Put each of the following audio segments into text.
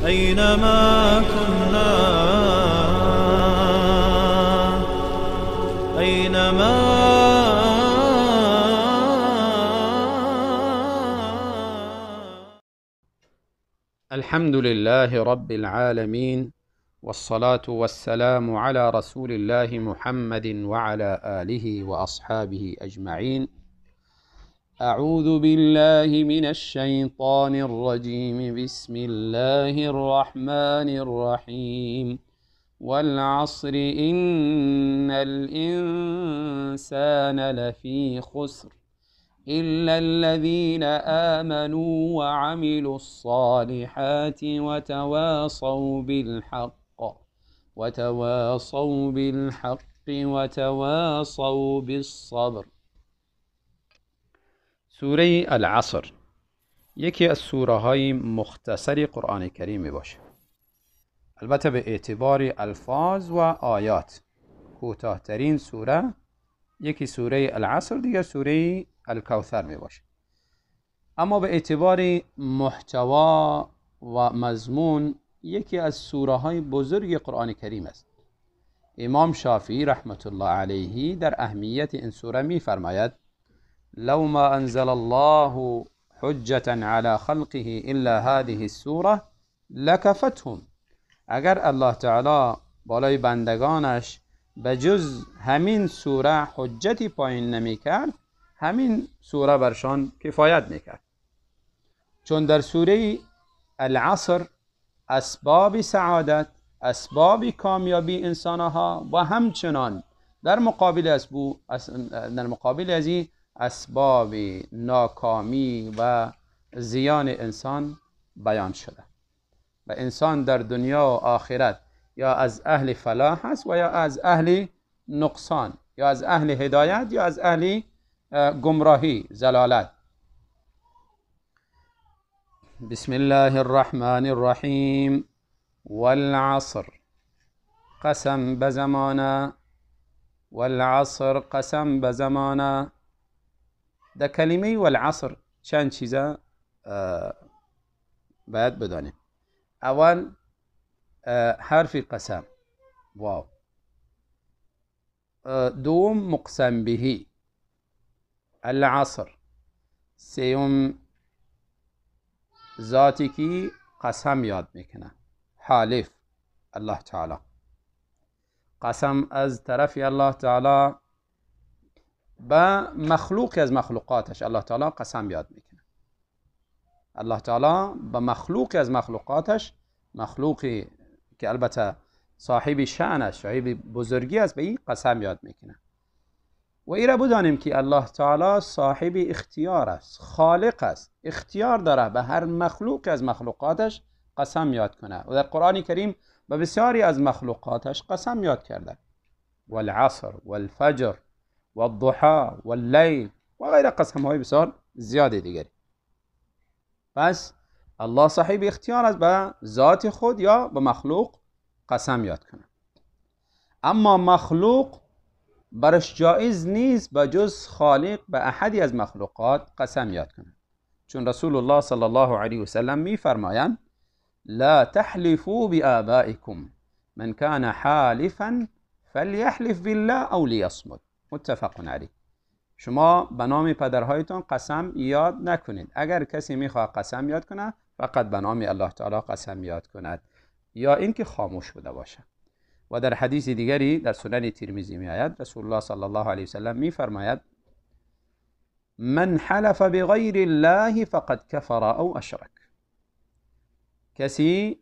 أينما كنا، أينما. الحمد لله رب العالمين، والصلاة والسلام على رسول الله محمد وعلى آله وأصحابه أجمعين. أعوذ بالله من الشيطان الرجيم. بسم الله الرحمن الرحيم. والعصر إن الإنسان لفي خسر إلا الذين آمنوا وعملوا الصالحات وتواصوا بالحق وتواصوا بالصبر. سوره العصر یکی از سوره های مختصر قرآن کریم می باشه. البته به اعتبار الفاظ و آیات کوتاه‌ترین سوره یکی سوره العصر، دیگر سوره الکوثر می باشه. اما به اعتبار محتوا و مضمون یکی از سوره های بزرگ قرآن کریم است. امام شافعی رحمت الله علیه در اهمیت این سوره می فرماید: لو ما انزل الله حجة على خلقه الا هذه السوره لکفتهم. اگر الله تعالی بالای بندگانش به جز همین سوره حجتی پایین نمی کرد، همین سوره برشان کفایت میکرد. چون در سوره العصر اسباب سعادت، اسباب کامیابی انسانها و همچنان در مقابل از این اسباب ناکامی و زیان انسان بیان شده و انسان در دنیا و آخرت یا از اهل فلاح است و یا از اهل نقصان، یا از اهل هدایت یا از اهل گمراهی، زلالت. بسم الله الرحمن الرحیم. والعصر، قسم بزمانه. والعصر، قسم بزمانه. در کلمه والعصر چند چیزه باید بدانیم. اول حرف قسم واو، دوم مقسم بهی العصر، سیوم ذاتی که قسم یاد میکنه، حالف الله تعالی، قسم از طرف الله تعالی به مخلوق از مخلوقاتش الله تعالی قسم یاد میکنه. الله تعالی به مخلوق از مخلوقاتش، مخلوقی که البته صاحب شأن است، صاحب بزرگی است، به این قسم یاد میکنه. و ایره بدانیم که الله تعالی صاحب اختیار است، خالق است، اختیار داره به هر مخلوق از مخلوقاتش قسم یاد کنه و در قرآن کریم به بسیاری از مخلوقاتش قسم یاد کرده. والعصر والفجر والضحى واللیل و غیره، قسم های بسیار زیاد دیگری. پس الله صاحب اختیار است به ذات خود یا به مخلوق قسم یاد کنه. اما مخلوق برش جایز نیست به جز خالق به احدی از مخلوقات قسم یاد کنه. چون رسول الله صلی الله علیه وسلم می فرمایند: لا تحلفوا بآبائكم من كان حالفا فلیحلف بالله او لیصمت. متفق علیه. شما به نام پدرهایتان قسم یاد نکنید. اگر کسی میخواد قسم یاد کنه فقط به نام الله تعالی قسم یاد کند یا اینکه خاموش بوده باشه. و در حدیث دیگری در سنن ترمذی می آید رسول الله صلی الله علیه وسلم می فرماید: من حلف بغیر الله فقد کفر او اشرک. کسی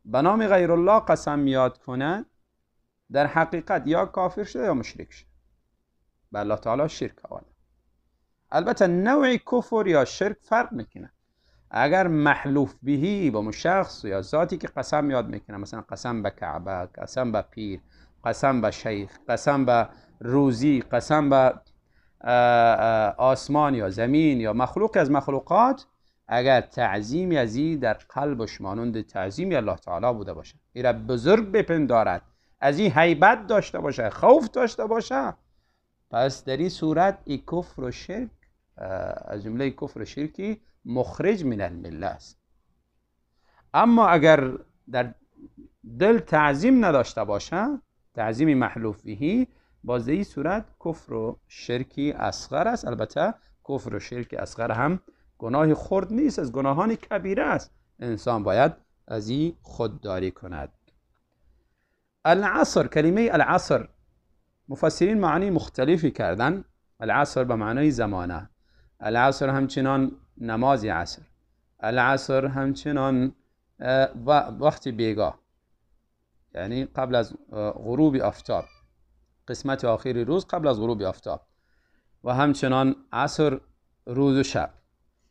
به نام غیر الله قسم یاد کند در حقیقت یا کافر شده یا مشرک شده، به الله تعالی شرک آورده. البته نوع کفر یا شرک فرق میکنه. اگر محلوف بهی با شخص یا ذاتی که قسم یاد میکنه، مثلا قسم به کعبه، قسم به پیر، قسم به شیخ، قسم به روزی، قسم به آسمان یا زمین یا مخلوق از مخلوقات، اگر تعظیم ازی در قلبش مانند تعظیم الله تعالی بوده باشه، ایره بزرگ بپندارد، از این هیبت داشته باشه، خوف داشته باشه، پس در این صورت ای کفر و شرک از جمله کفر و شرکی مخرج من المله است. اما اگر در دل تعظیم نداشته باشه، تعظیم محلوف بهی، باز این صورت کفر و شرکی اصغر است. البته کفر و شرک اصغر هم گناه خرد نیست، از گناهان کبیره است. انسان باید از این خودداری کند. العصر، کلمه العصر مفسرین معنی مختلفی کردن. العصر به معنای زمانه، العصر همچنان نماز عصر، العصر همچنان وقت بیگاه، یعنی قبل از غروب آفتاب، قسمت آخری روز قبل از غروب آفتاب، و همچنان عصر روز و شب.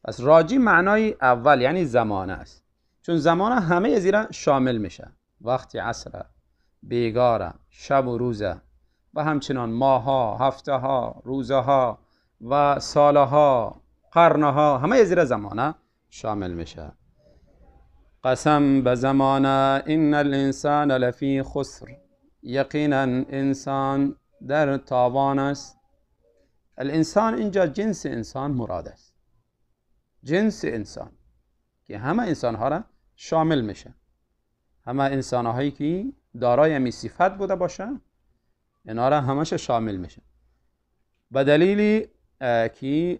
پس راجی معنای اول یعنی زمانه است، چون زمانه همه زیرا شامل میشه، وقت عصر، بیگاره، شب و روزه، و همچنان ماها، هفته ها، روزها و سالها، قرنها، همه زیر زمانه شامل میشه. قسم به زمانه، ان الانسان لفی خسر، یقینا انسان در تاوان است. الانسان اینجا جنس انسان مراد است، جنس انسان که همه انسان ها را شامل میشه، همه انسان هایی که دارای می صفت بوده باشه اینا را همش شامل میشه. به دلیل که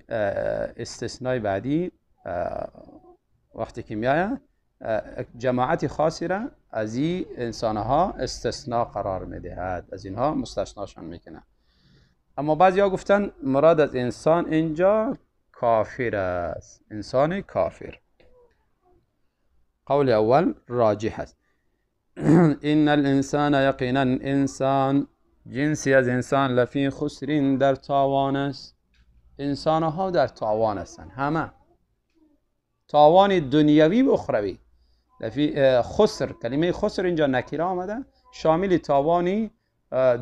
استثنای بعدی وقتی که میآید جماعت خاصی را از این انسانها استثناء قرار میدهد، از اینها مستثناشان میکنه. اما بعضی ها گفتن مراد از انسان اینجا کافر است، انسان کافر. قول اول راجح است. ان الانسان یقینا انسان، جنسی از انسان، لفی خسر در تاوان است. انسان ها در تاوان هستند، همه تاوان دنیوی و اخروی. لفی خسر، کلمه خسر اینجا نکره آمده، شامل تاوانی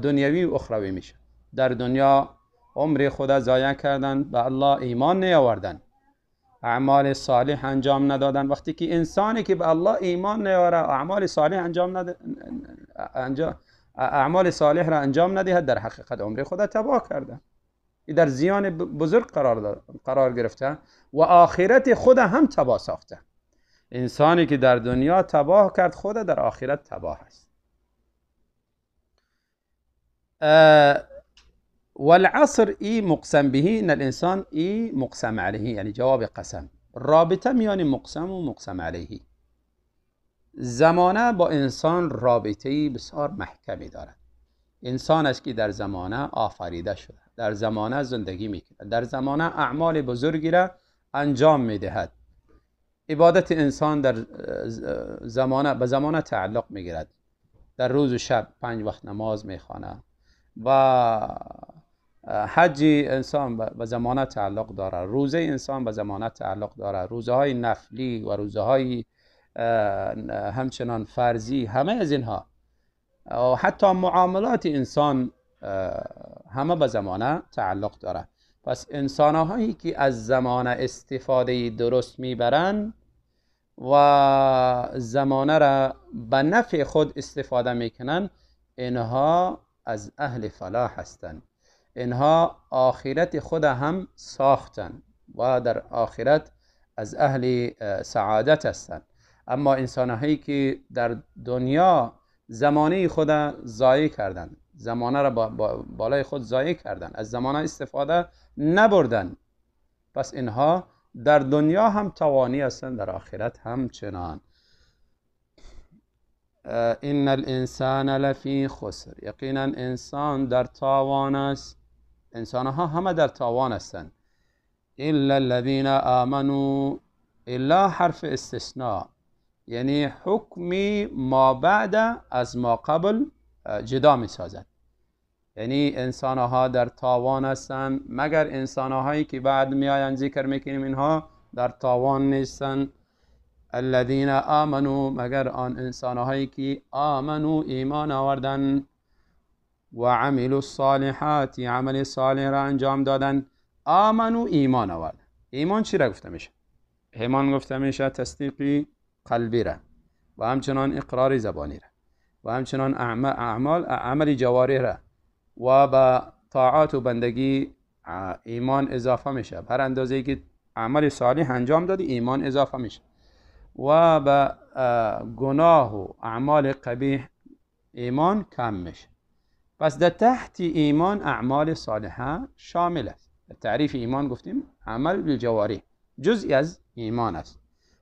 دنیوی و اخروی میشه. در دنیا عمر خود ضایع کردن، به الله ایمان نیاوردن، اعمال صالح انجام ندادن. وقتی که انسانی که به الله ایمان نیاره، اعمال صالح انجام نده، اعمال صالح را انجام ندهد، در حقیقت عمر خود تباه کرده، در زیان بزرگ قرار گرفته و آخرت خود هم تباه ساخته. انسانی که در دنیا تباه کرد خود در آخرت تباه است. والعصر ای مقسم به، ان الانسان ای مقسم علیه، یعنی جواب قسم. رابطه میان مقسم و مقسم علیه. زمانه با انسان رابطه‌ای بسیار محکمی دارد. انسان است که در زمانه آفریده شده، در زمانه زندگی میکند، در زمانه اعمال بزرگی را انجام میدهد. عبادت انسان در زمانه به زمانه تعلق میگیرد. در روز و شب 5 وقت نماز میخوانه و حج انسان به زمانه تعلق داره، روزه انسان به زمانه تعلق داره، روزه های نفلی و روزه های همچنان فرضی، همه از اینها، حتی معاملات انسان همه به زمانه تعلق داره. پس انسان هایی که از زمانه استفاده درست میبرن و زمانه را به نفع خود استفاده میکنن، اینها از اهل فلاح هستند. اینها آخرت خود هم ساختن و در آخرت از اهل سعادت هستند. اما انسان هایی که در دنیا زمانه خود ضایع کردن، زمانه را بالای خود ضایع کردن، از زمانه استفاده نبردن، پس اینها در دنیا هم توانی هستند، در آخرت هم چنان. ان الانسان لفی خسر، یقینا انسان در تاوان است. انسان ها همه در تاوان هستند. الا الذین آمنوا، الا حرف استثناء، یعنی حکمی ما بعد از ما قبل جدا می سازد. یعنی انسان ها در تاوان هستند، مگر انسان هایی که بعد می آیند ذکر میکنیم اینها در تاوان نیستند. الذین آمنوا، مگر آن انسان هایی که آمنوا ایمان آوردن، و عملوا الصالحات، عمل صالح را انجام دادن. آمنوا ایمان آوردن. ایمان چی را گفته میشه؟ ایمان گفته میشه تصدیقی قلبی را و همچنان اقرار زبانی را و همچنان اعمال عمل جوارح را و به طاعات و بندگی ایمان اضافه میشه. هر اندازه‌ای که عمل صالح انجام دادی ایمان اضافه میشه. و به گناه و اعمال قبیح ایمان کم میشه. پس در تحت ایمان اعمال صالحه شامل است. در تعریف ایمان گفتیم عمل بالجوارح جزئی از ایمان است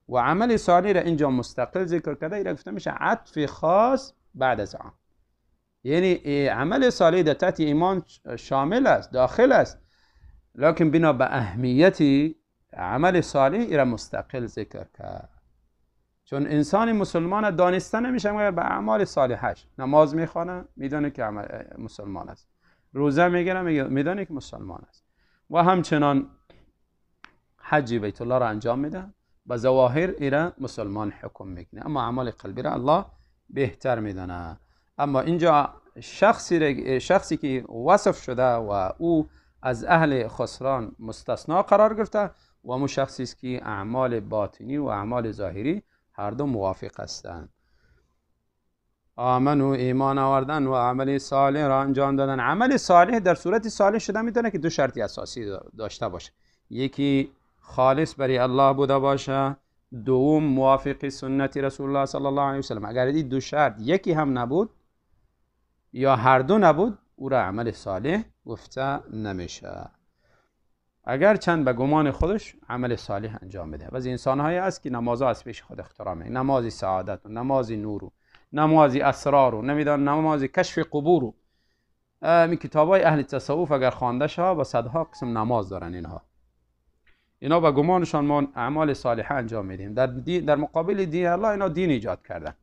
و عمل صالح را اینجا مستقل ذکر کرده. ایرا گفته میشه عطف خاص بعد از عام، یعنی عمل صالح در تحت ایمان شامل است، داخل است، لکن بنا به اهمیت عمل صالح ایرا مستقل ذکر کرد. چون انسان مسلمان دانسته نمیشه مگر به اعمال صالحش. نماز میخوانه میدانه که مسلمان است، روزه میگیره میدانه که مسلمان است، و همچنان حج بیت الله را انجام میده، با ظواهر ایرا مسلمان حکم میکنه، اما اعمال قلبی را الله بهتر میدانه. اما اینجا شخصی که وصف شده و او از اهل خسران مستثنا قرار گرفته و مو شخصی است که اعمال باطنی و اعمال ظاهری هر دو موافق هستند. آمنو ایمان آوردن و عمل صالح را انجام دادن. عمل صالح در صورت صالح شده میتونه که دو شرطی اساسی داشته باشه، یکی خالص برای الله بوده باشه، دوم موافق سنت رسول الله صلی الله علیه و سلم. اگر این دو شرط یکی هم نبود یا هر دو نبود، او را عمل صالح گفته نمیشه، اگر چند به گمان خودش عمل صالح انجام بده. بعضی انسان‌هایی هست که نمازها از پیش خود اختراع میکنن، نماز سعادت و نماز نور و نماز اسرار و نمیدونم نماز کشف قبور و این کتابای اهل تصوف اگر خوانده شود با صدها قسم نماز دارن اینها. اینا به گمانشان ما اعمال صالحه انجام میدیم، در مقابل دین الله اینا دین ایجاد کردن.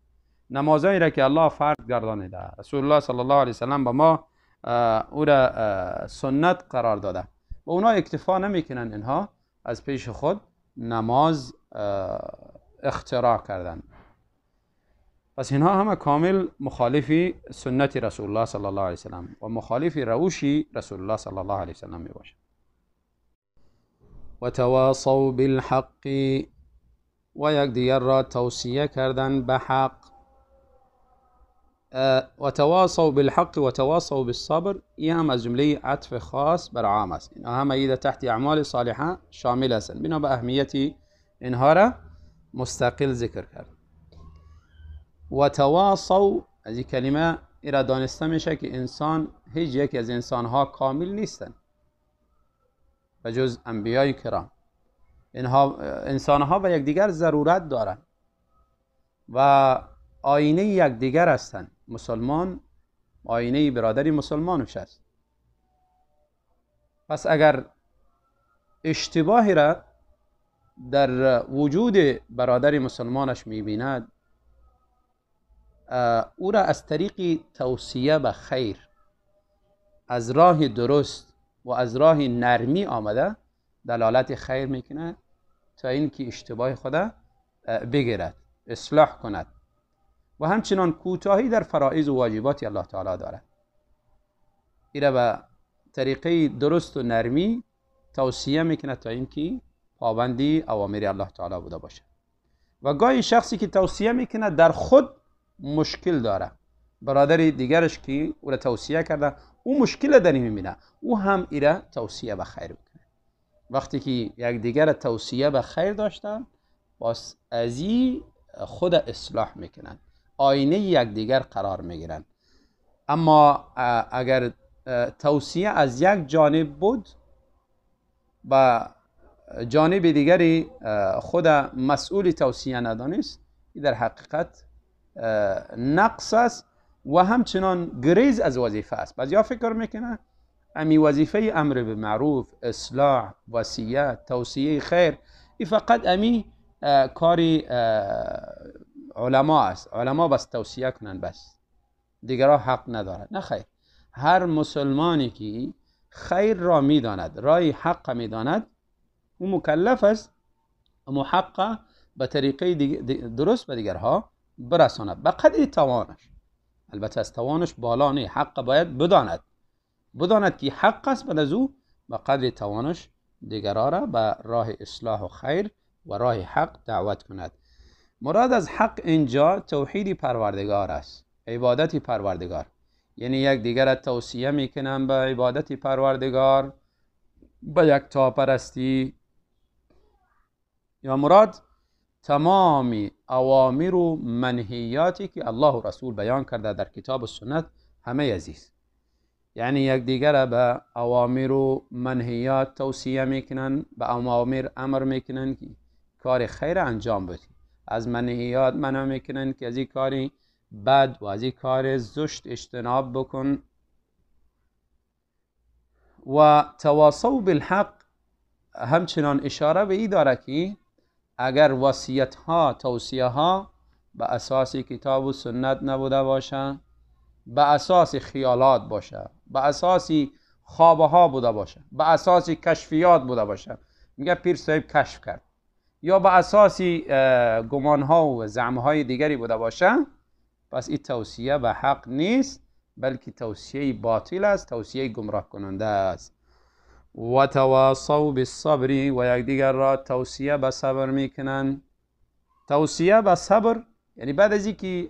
نمازهایی را که الله فرض گردانیده، رسول الله صلی الله علیه وسلم به ما او را سنت قرار داده، و اونا اکتفا نمیکنن، اینها از پیش خود نماز اختراع کردن. پس اینها همه کامل مخالفی سنت رسول الله صلی الله علیه وسلم و مخالف روشی رسول الله صلی الله علیه وسلم می باشند. و تواصوا بالحق، و یکدیگر را توصیه کردن به حق. و تواصوا بالحق و تواصوا بالصبر، این هم از جمله عطف خاص بر عام است. اینها همه ایده تحت اعمال صالحه شامل هستند، بنا به اهمیت اینها را مستقل ذکر کرد. و تواصوا از این کلمه ایرا دانسته میشه که انسان، هیچ یکی از انسانها کامل نیستند به جز انبیای کرام. اینها انسانها به یکدیگر ضرورت دارند و آینه یکدیگر هستند. مسلمان آینه برادری مسلمانش است. پس اگر اشتباهی را در وجود برادر مسلمانش میبیند، او را از طریق توصیه به خیر، از راه درست و از راه نرمی آمده دلالت خیر میکنه تا اینکه اشتباه خود بگیرد، اصلاح کند. و همچنان کوتاهی در فرائض و واجبات الله تعالی دارد، ایره به طریقه درست و نرمی توصیه میکنه تا اینکه پابندی اوامر الله تعالی بوده باشه. و گاهی شخصی که توصیه میکنه در خود مشکل داره، برادر دیگرش که او را توصیه کرده او مشکل در میبینه، او هم ایره توصیه به خیر میکنه. وقتی که یک دیگر توصیه به خیر داشتن، باز از این خود اصلاح میکنن، آینه یکدیگر قرار میگیرن. اما اگر توصیه از یک جانب بود و جانب دیگری خود مسئول توصیه ندانست، در حقیقت نقص است و همچنان گریز از وظیفه است. بعضیا فکر میکنه امی وظیفه امر به معروف، اصلاح، وصیت، توصیه خیر، این فقط امی کاری علما است، علما بس توصیه کنن بس، دیگرها حق ندارن. نه خیر، هر مسلمانی که خیر را میداند، رای حق میداند، او مکلف است اما حق به طریقه درست به دیگرها برساند به قدر توانش. البته از توانش بالا نه، حق باید بداند، بداند که حق است، بعد از او به قدر توانش دیگرها را به راه اصلاح و خیر و راه حق دعوت کند. مراد از حق اینجا توحید پروردگار است، عبادت پروردگار. یعنی یک دیگر را توصیه میکنم به عبادت پروردگار، به یکتاپرستی. یا مراد تمام اوامر و منهیاتی که الله و رسول بیان کرده در کتاب و سنت همه عزیز، یعنی یکدیگر به اوامر و منهیات توصیه میکنن، به اوامر امر میکنن که کار خیر انجام بدی، از منهیات منع میکنن که از این کاری بد و از این کار زشت اجتناب بکن. و تواصوا بالحق همچنان اشاره به این داره که اگر وصیت ها توصیه ها به اساس کتاب و سنت نبوده باشه، به اساس خیالات باشه، به اساس خوابه ها بوده باشه، به اساس کشفیات بوده باشه، میگه پیر صاحب کشف کرد، یا به اساس گمان ها و زعم های دیگری بوده باشه، پس این توصیه به حق نیست، بلکه توصیه باطل است، توصیه گمراه کننده است. و تواصوا بالصبر، و یکدیگر را توصیه به صبر میکنن. توصیه به صبر یعنی بعد از اینکه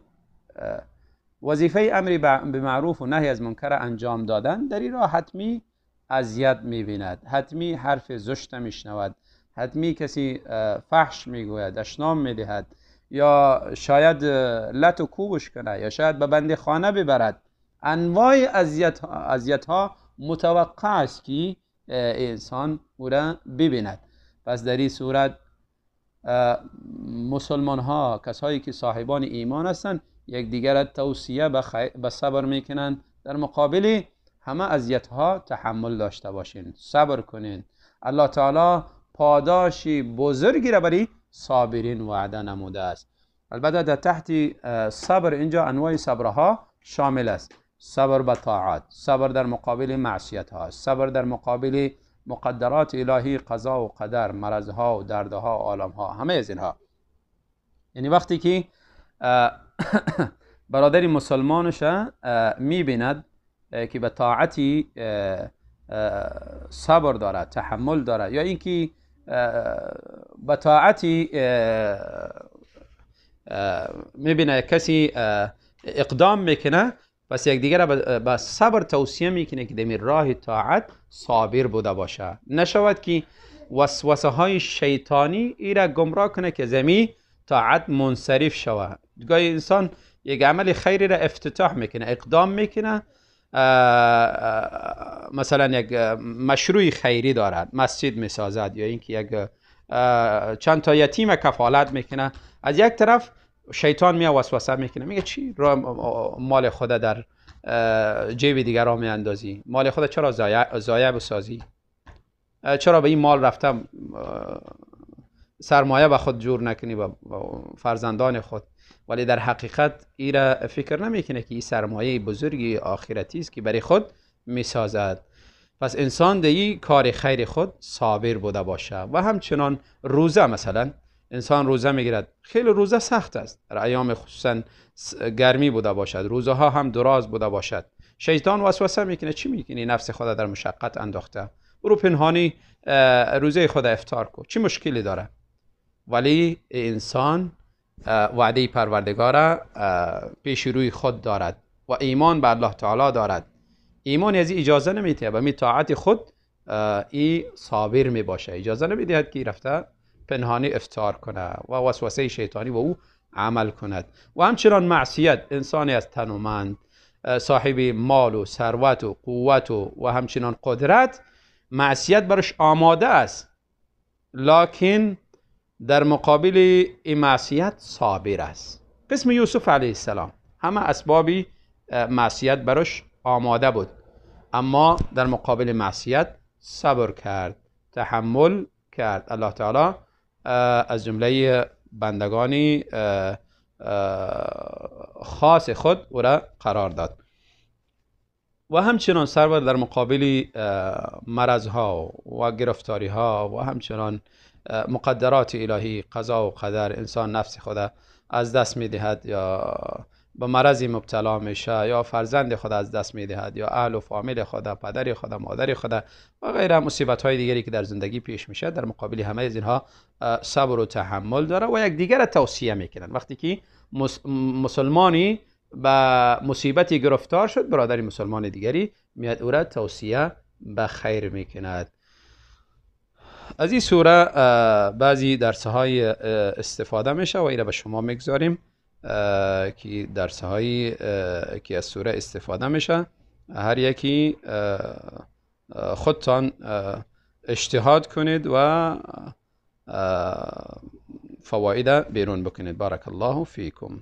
وظیفه امر به معروف و نهی از منکر انجام دادن، در این راه حتمی اذیت میبیند، حتمی حرف زشت میشنود، حتمی کسی فحش میگوید، اشنام میدهد، یا شاید لط و کوبش کنه، یا شاید به بند خانه ببرد. انواع اذیت ها متوقع است که انسان او را ببیند. پس در این صورت مسلمان ها، کسایی که صاحبان ایمان هستند، یکدیگر را توصیه به صبر میکنند. در مقابل همه اذیت ها تحمل داشته باشین، صبر کنین. الله تعالی پاداش بزرگی را برای صابرین وعده نموده است. البته در تحت صبر اینجا انواع صبرها شامل است: صبر به طاعت، صبر در مقابل معصیت ها، صبر در مقابل مقدرات الهی، قضا و قدر، مرض ها و دردها و آلام ها، همه از اینها. یعنی وقتی که برادر مسلمانش میبیند که به طاعتی صبر داره، تحمل داره، یا اینکه به طاعتی میبینه کسی اقدام میکنه، پس یکدیگر به صبر توصیه میکنه که در راه طاعت صابر بوده باشه. نشود که وسوسه های شیطانی ای را گمراه کنه که زمین طاعت منصرف شود. گاهی انسان یک عمل خیری را افتتاح میکنه، اقدام میکنه، مثلا یک مشروع خیری دارد، مسجد میسازد، یا اینکه یک چند تا یتیم کفالت میکنه. از یک طرف شیطان میاد وسوسه میکنه، میگه چی مال خود در جیب دیگران میاندازی، مال خود چرا ضایع بسازی، چرا به این مال رفتم سرمایه به خود جور نکنی و فرزندان خود. ولی در حقیقت ای را فکر نمیکنه که این سرمایه بزرگی آخرتی است که برای خود میسازد. پس انسان در این کار خیر خود صابر بوده باشه. و همچنان روزه، مثلا انسان روزه میگیرد، خیلی روزه سخت است، در ایام خصوصا گرمی بوده باشد، روزه ها هم دراز بوده باشد، شیطان وسوسه میکنه، چی میکنی، نفس خود در مشقت انداخته، برو پنهانی روزه خود افطار کن، چی مشکلی داره. ولی انسان وعده پروردگار پیش روی خود دارد و ایمان به الله تعالی دارد. ایمان از اجازه نمیده به می طاعت خود ای صابر می باشه، اجازه نمیدهد که رفته پنهانی افطار کنه و وسوسه شیطانی و او عمل کند. و همچنان معصیت، انسانی از تنومند، صاحب مال و ثروت و قوت و همچنان قدرت، معصیت برش آماده است، لکن در مقابل این معصیت صابر است. قسم یوسف علیه السلام همه اسبابی معصیت برش آماده بود، اما در مقابل معصیت صبر کرد، تحمل کرد. الله تعالی از جمله بندگانی خاص خود او را قرار داد. و همچنان صبر در مقابل مرضها و گرفتاری ها و همچنان مقدرات الهی، قضا و قدر، انسان نفس خود از دست میدهد یا به مرضی مبتلا میشه، یا فرزند خود از دست میدهد، یا اهل و فامیل خود، پدر خود، مادر خود و غیره، مصیبت های دیگری که در زندگی پیش میشه، در مقابل همه از اینها صبر و تحمل داره و یک دیگر توصیه میکنن. وقتی که مسلمانی به مصیبتی گرفتار شد، برادر مسلمان دیگری میاد او را توصیه به خیر میکند. از این سوره بعضی درس های استفاده میشه و ایره به شما میگذاریم که درس های که از سوره استفاده میشه. هر یکی خودتان اجتهاد کنید و فواید بیرون بکنید. بارک الله فیکم.